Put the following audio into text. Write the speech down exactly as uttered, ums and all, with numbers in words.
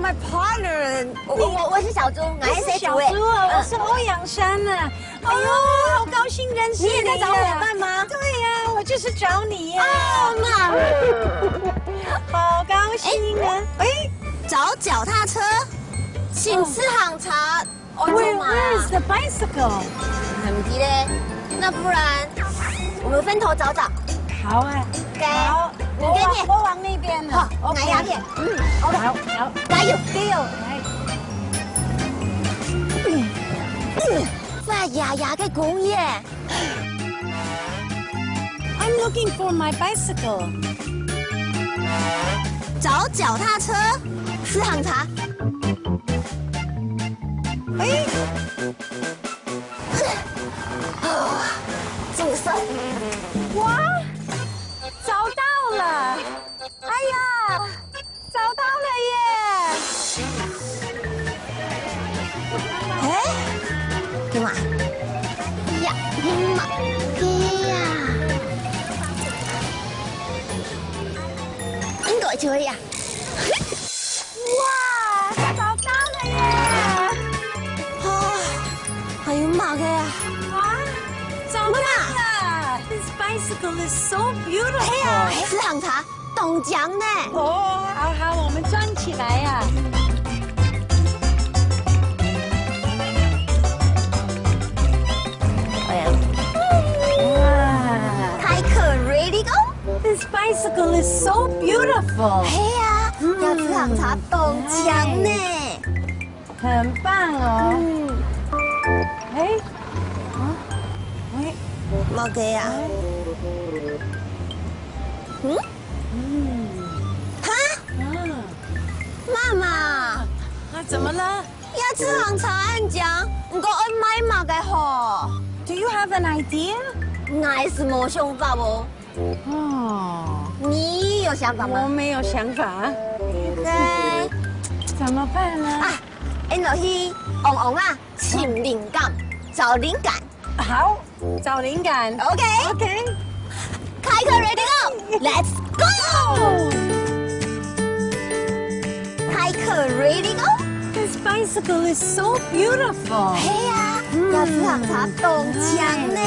My partner，我我我是小豬，我是小豬啊，我是欧阳珊啊。哎呦，好高兴认识你。你也在找伙伴吗？对呀，我就是找你呀。哦，妈。好高兴啊！哎，找脚踏车，请吃行茶。哦，Where, where is the bicycle？很急嘞，那不然我们分头找找。好啊。OK，好，你给你。我往我往那边了。好，OK。拿一点。嗯，OK。好，好。加油。加油。来。嗯，嗯，快呀呀个公园。I'm looking for my bicycle。找脚踏车，吃行茶。哎，这个算。哇，找到了！哎呀，找到了耶！哎，干嘛？呀，妈呀！应该就会呀。哇，找到了耶！啊，还有么个啊？啊，找到了！This bicycle is so beautiful。哎呀，吃行茶。 当靚呢。哦，好好，我们转起来呀。哎呀，哇，开课 ready go。This bicycle is so beautiful。嘿呀，嗯，要吃行茶当靚呢。很棒哦。嗯。哎，啊，喂，么个呀？嗯？ 嗯。哈？啊。妈妈，啊，怎么了？也自行车恁靚，毋过愛买么个好？Do you have an idea？𠊎是无想法哦。哦。你有想法吗？我没有想法。对。怎么办呢？啊，俺落去旺旺啊，寻灵感，找灵感。 好，找灵感。OK。OK。开课 ready go，Let's go！开课 ready go。This bicycle is so beautiful。嘿呀，嗯，要自行车当靚呢。